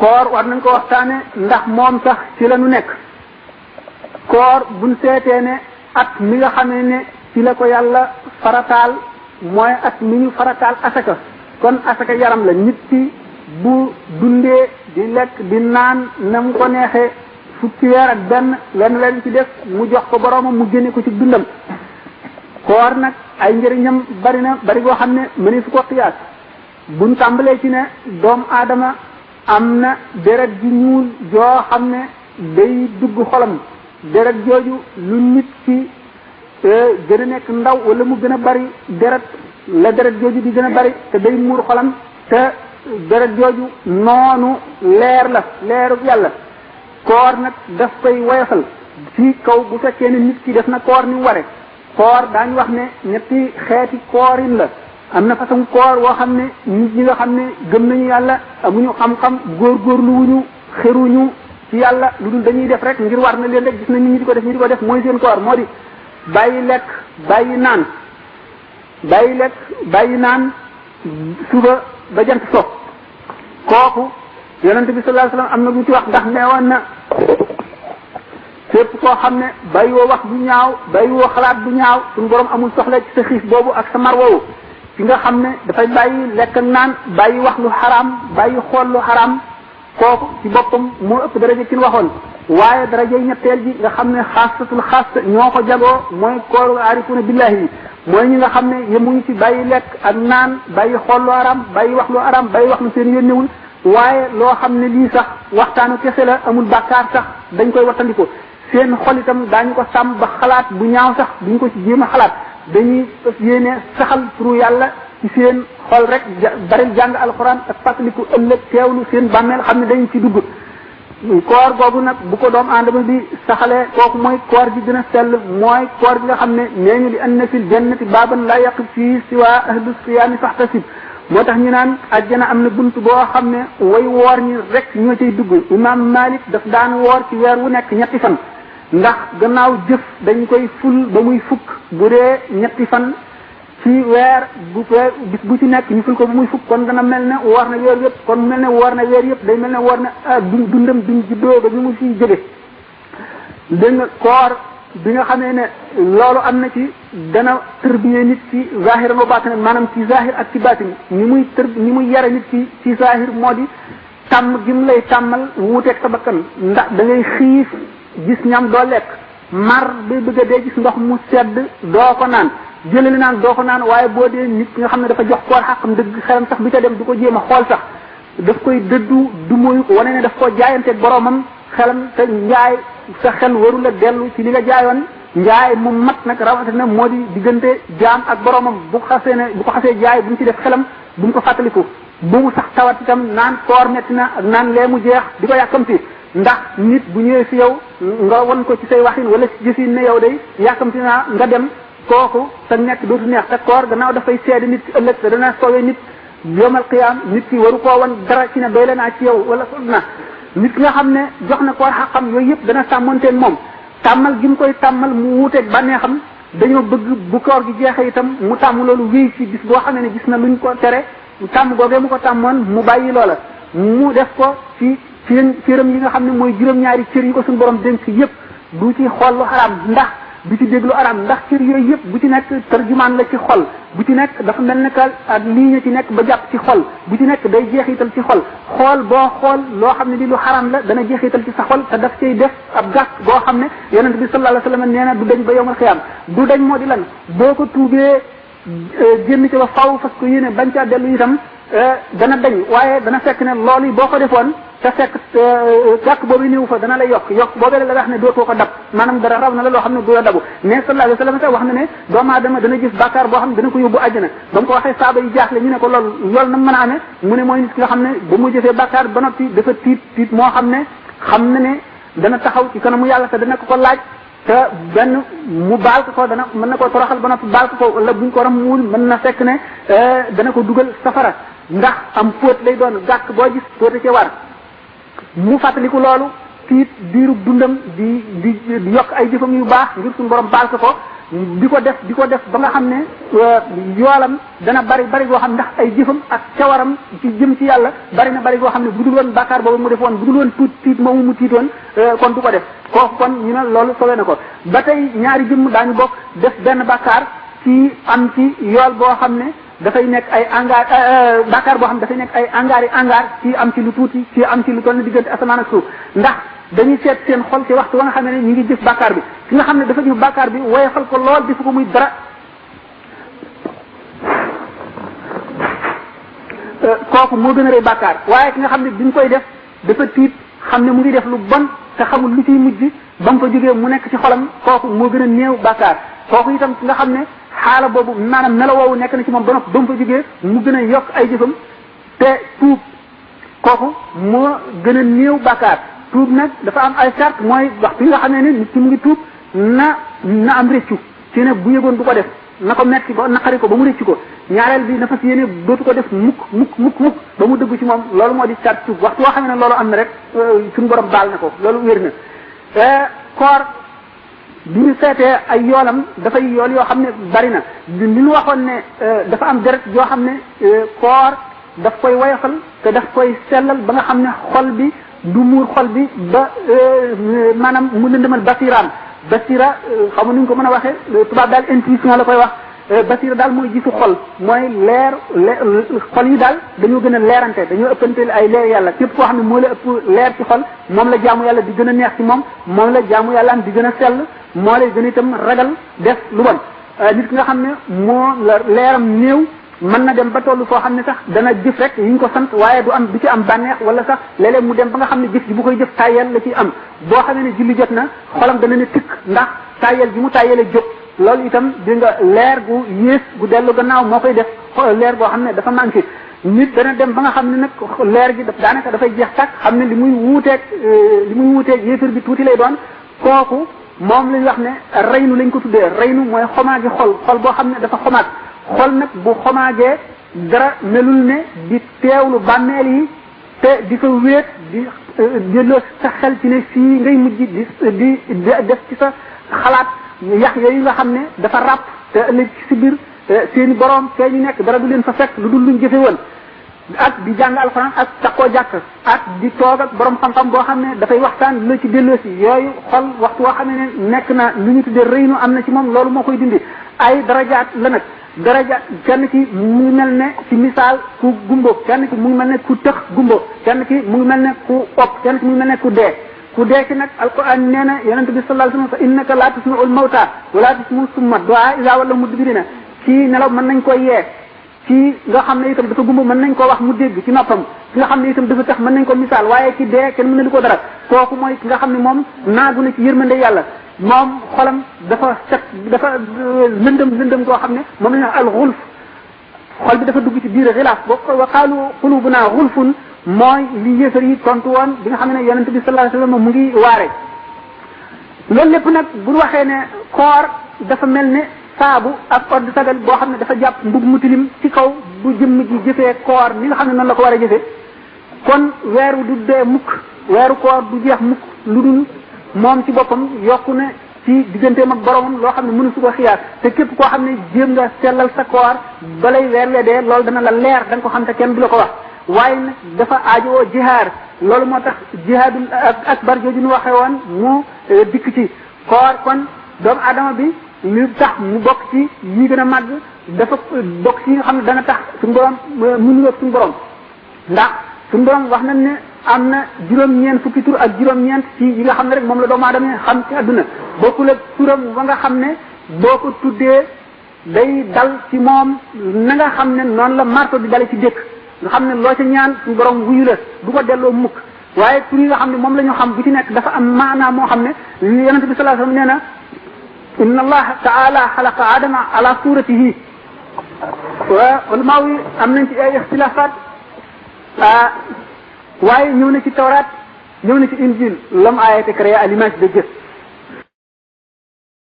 koor war nañ ko waxtaane ndax moom sax ci la nu nekk koor buñ seetee ne at mi nga xamee ne ci la ko yàlla farataal mooy at mi ñu farataal asaka kon asaka yaram la nit ki bu dundee di lekk di naan na mu ko neexee fukki weer ak benn leen ci def mu jox ko boroomam mu génne ko ci dundam koor nag ay njëriñam bari na bari boo xam ne mëni fu ko xiyaas buñ tàmbalee ci ne doomu aadama am na deret ji ñuul joo xam ne day dugg xolam deret jooju lu nit ki gën a nekk ndaw wala mu gën a bari deret la deret jooju di gën a bari te day muur xolam te deret jooju noonu leer la leeru yàlla koor nag daf koy woyofal ci kaw bu fekkee ne nit ki def na koor ni ware koor daañu wax ne ñetti xeeti koorin la am na façon koor woo xam ne nit ñi nga xam ne gëm nañu yàlla amuñu xam-xam góorgóorlu wuñu xeruñu ci yàlla lu dul dañuy def rek ngir war na leen rek gis na nit ñi di ko def ñu di ko def mooy seen koor moo di bàyyi lekk bàyyi naan bàyyi lekk bàyyi naan suba ba jant so kooku yonente bi sallallahu alayhi wasallam am na lu ci wax ndax neewoon na képp koo xam ne bàyyi woo wax bu ñaaw bàyyi woo xalaat bu ñaaw suñu borom amul soxla ci sa xiif boobu ak sa mar woowu ci nga xam ne dafay bàyyi lekk ak naan bàyyi wax lu xaraam bàyyi xool lu xaraam kooku ci boppam moo ëpp daraja ci waxoon waaye daraja ñetteel ji nga xam ne xaasatul xaas ñoo ko jagoo mooy kooru aarifuna billahi yi mooy ñi nga xam ne yemuñu ci bàyyi lekk ak naan bàyyi xool lu xaraam bàyyi wax lu xaraam bàyyi wax lu seen yónnewul waaye loo xam ne lii sax waxtaanu kese la amul bàkkaar sax dañ koy wattandiko seen xol itam daañu ko sàmm ba xalaat bu ñaaw sax duñ ko ci jéem a xalaat dañuy yéene saxal turu yàlla ci seen xol rek bari jàng alxuraan ak fàttaliku ëllëg teewlu seen bàmmeel xam ne dañ ci dugg koor googu nag bu ko doom aadama bi saxalee kooku mooy koor gi gën a sell mooy koor gi nga xam ne nee ñu li anna fil jannati baaban laa yaqif fii siwa ahlu siyaami faxtasib moo tax ñu naan àjjana am na bunt boo xam ne way woor ñi rek ñoo cay dugg imam Malik daf daan woor ci weer wu nekk ñetti fan ndax gannaaw jëf dañ koy ful ba muy fukk bu dee ñetti fan ci weer bis bu ci nekk ñu ful ko ba muy fukk kon dana mel ne woor na weer yëpp kon mel ne woor na weer yëpp day mel ne woor na dundam duñ juddoo ba ñu mu fiy jóge dégg nga koor bi nga xamee ne loolu am na ci dana tërbiyee nit ci zahir wa batin maanaam ci zahir ak ci batin ni muy yare nit ci zahir moo di tàmm gi mu lay tàmmal wuuteeg sa bakkan ndax da ngay xiif gis ñam doo lekk mar bi bëgg a dee gis ndox mu sedd doo ko naan jëlali naan doo ko naan waaye boo dee nit ki nga xam ne dafa jox koor xaqam dëgg xelam sax bi ca dem du ko jéem a xool sax daf koy dëddu du muy wane ne daf ko jaayanteeg boromam xelam te njaay sa xel warul a dellu ci li nga jaayoon njaay mu mat nag rawatina moo di diggante jaam ak boromam bu ko xasee jaay bu mu ci def xelam bu mu ko fàttaliku bu mu sax tawat itam naan koor metti na ak naan lee mu jeex di ko yàkkamti ndax nit bu ñëwee fi yow nga won ko ci say waxin wala ci gisin ne yow day yàkkamti naa nga dem kooku sa nekk dootu neex te koor gannaaw dafay seede nit ci ëllëg te dana soowee nit yomal qiyaam nit ki waru koo wan dara ci ne doy la naa ci yow wala na nit ki nga xam ne jox na koor xaqam yooyu yëpp dana sàmmonteen moom tàmmal gi mu koy tàmmal mu wuuteeg bànneexam dañoo bëgg bu koor gi jeexee itam mu tàmm loolu wéy ci bis boo xamee ne gis na luñ ko tere tàmm googee mu ko tàmmoon mu bàyyi loola mu def ko ci cëram yi nga xam ne mooy juróom-ñaari cër yi ko suñu borom dénk yëpp du ci xool lu xaraam ndax du ci déglu araam ndax cër yooyu yëpp bu ci nekk tarjumaan la ci xol bu ci nekk dafa mel ne que ak lii ñu ci nekk ba jàpp ci xol bu ci nekk day jeexital ci xol xool boo xool loo xam ne di lu xaraam la dana jeexital ci sa xol te daf cay def ab gàkk boo xam ne yonent bi sallallahu alayhi wasallam nee na du dañ ba yowmal xiyaam du dañ moo di lan boo ko tuubee génn ci ba faw fas ko yéene bañ caa dellu itam dana dañ waaye dana fekk ne loolu yi boo ko defoon te fekk gàkk boobu néew fa dana lay yokk boobee la wax ne dootoo ko dab maanaam dara raw na la loo xam ne du la dabu mais sallallahu alayhi wasallam wax na ne doomu aadama dana gis bàkkaar boo xam ne dana ko yóbbu àjjana ba mu ko waxee saaba yi jaaxle ñu ne ko loolu na mën a amee mu ne mooy nit ki nga xam ne ba mu jëfee bàkkaar ba noppi dafa tiit moo xam ne dana taxaw ci kanamu yàlla te dana ko laaj te benn mu baal ko dana mën na koo toroxal ba noppi baal ko wala buñ ko rammuwul mën na fekk ne dana ko dugal safara ndax am fóot lay doon gàkk boo gis fóote ci war mu fàttaliku loolu tiit diirub dundam di yokk ay jëfam yu baax ngir suñu borom baal ko di ko def ba nga xam ne yoolam dana bari goo xam ndax ay jëfam ak cawaram ci jëm ci yàlla bari goo xam ne bu dul woon bàkkaar boobu mu def woon bu dul woon tiit moomu mu tiitoon kon du ko def kooku kon ñu ne loolu sowe na ko ba tey ñaari jëmm daañu bokk def benn bàkkaar ci am ci yool boo xam ne dafay nekk ay angaar bàkkaar boo xam ne dafay nekk ay angaar ci am ci lu tuuti ci am ci lu toll ne diggante asamaan ak suuf ndax dañuy seet seen xol ci waxtu wa nga xam ne ñu ngi jëf bàkkaar bi ki nga xam ne dafa jëf bàkkaar bi woyofal ko lool defu ko muy dara kooku moo gën a rëy bàkkaar waaye ki nga xam ne bi ñu koy def dafa tiit xam ne mu ngi def lu bon te xamul lu ciy mujj ba mu fa jógee mu nekk ci xolam kooku moo gën a néew bàkkaar kooku itam ki nga xam ne xaala boobu maanaam melo woowu nekk na ci moom ba noppi ba mu fa jógee mu gën a yokk ay jëfam te tuub kooku moo gën a néew bàkkaar tuub nag dafa am ay sart mooy waxtu yi nga xam ne ni nit ki mu ngi tuub na am rëccu ci ne bu yëgoon du ko def na ko metti ba naqari ko ba mu rëccu ko ñaareel bi dafa si yéene dootu ko def mukk ba mu dëgg ci moom loolu moo di sart tuub waxtu woo xam ne loolu am na rek suñu borom baal na ko loolu wér na koor bi ñu seetee ay yoolam dafay yool yoo xam ne bari na li ñu waxoon ne dafa am deret yoo xam ne koor daf koy woyofal te daf koy sellal ba nga xam ne xol bi du muur xol bi ba maanaam mu lëndëmal basiraam basira xamu nuñ ko mën a waxee tubaab daal intuition la koy wax basira daal mooy gisu xol mooy leer xol yi daal dañoo gën a leerante dañoo ëppante ay leer yàlla képp koo xam ne moo la ëpp leer ci xol moom la jaamu yàlla di gën a neex ci moom la jaamu yàlla am di gën a sell moo lay gën a itam ragal def lu bon nit ki nga xam ne moo la leeram néew mën na dem ba tollu foo xam ne sax dana jëf rek yi ñu ko sant waaye du ci am bànneex wala sax léeg-léeg mu dem ba nga xam ne jëf ji bu koy jëf tàyyel la ciy am boo xamee ne julli jot na xolam dana ne tikk ndax tàyyel ji mu tàyyele jóg loolu itam di nga leer gu yées gu dellu gannaaw moo koy def leer boo xam ne dafa manqué nit dana dem ba nga xam ne nag leer gi daanaka dafay jeex tàkk xam ne li muy wuuteeg yéefar bi tuuti lay doon kooku moom lañ wax ne reynu lañ ko tuddee reynu mooy xomaagi xol boo xam ne dafa xomaag xol nag bu xomaagee dara melul ne di teewlu bàmmeel yi te di fa wéet di delloo sa xel ci ne fii ngay mujj di def ci sa xalaat yax yooyu nga xam ne dafa ràpp te ëllëg ci si biir seeni borom fee ñu nekk dara du leen fa fekk lu dul luñ jëfe woon ak di jàng alxuraan ak takkoo jàkk ak di toog ak borom xam-xam boo xam ne dafay waxtaan la ci delloo si yooyu xol waxtu woo xam ne nekk na lu ñu tuddee rëynu am na ci moom loolu moo koy dindi ay darajaat la nag daraja kenn ki mu ngi mel ne ci misaal ku gumbo kenn ki mu ngi mel ne ku tëx gumbo kenn ki mu ngi mel ne ku opp kenn ki mu ngi mel ne ku dee ci nag alquran nee na yonent bi sallallahu alayhi wa sallam innaka la tusmi'ul mawta wala tusmi'u summa du'a iza walla mudbirina ci nelaw mën nañ ko yee ci nga xam ne itam dafa gumbo mën nañ ko wax mu dégg ci noppam ki nga xam ne itam dafa tax mën nañ ko misaal waaye ki dee kenn mën na li ko dara kooku mooy ki nga xam ne moom naagu na ci yërmande yàlla moom xolam dafa set dafa lëndëm koo xam ne moom la ñu al xulf xol bi dafa dugg ci biir xilaaf boo wa qaalu qulubuna xulfun mooy li yéefar yi tontu woon bi nga xam ne yonent bi sallallahu alayhi wasallam mu ngi waare loolu lépp nag bu waxee ne koor dafa mel ne saabu ak odd sagal boo xam ne dafa jàpp mbub mu tilim ci kaw bu jëmm ji jëfee koor ni nga xam ne noonu la ko war a jëfee kon weeru du dee mukk weeru koor du jeex mukk lu dul moom ci boppam yokku na ci digganteem ak boromam loo xam ne mënu su ko xiyaar te képp koo xam ne jéem nga sellal sa koor balay weer lee dee loolu dana la leer da nga ko xam te kenn du la ko wax waaye nag dafa aajowoo jihaar loolu moo tax jihaadul akbar jooju ñu waxee woon mu dikk ci koor kon doomu adama bi li tax mu bokk ci yi gën a màgg dafa bokk ci nga xam ne dana tax suñu borom mu nuyoog suñu borom ndax suñu borom wax nañ ne am na juróom-ñeent fukki tur ak juróom-ñeent ci yi nga xam ne rek moom la doomu aadama xam ci àdduna bokkul ak turam ba nga xam ne boo ko tuddee day dal ci moom na nga xam ne noonu la marto di dale ci dëkk nga xam ne loo ca ñaan suñu borom wuyu la du ko delloo mukk waaye tur yi nga xam ne moom la ñu xam bu ci nekk dafa am maanaa moo xam ne yonente bi sallallahu alayhi wasallam nee na inna allaha taala xalaqa adama ala suratihi wa ulama yi am nañ ci ay ixtilafat waaye ñëw na ci tawraat ñëw na ci injil l'homme a été créé à l'image de Dieu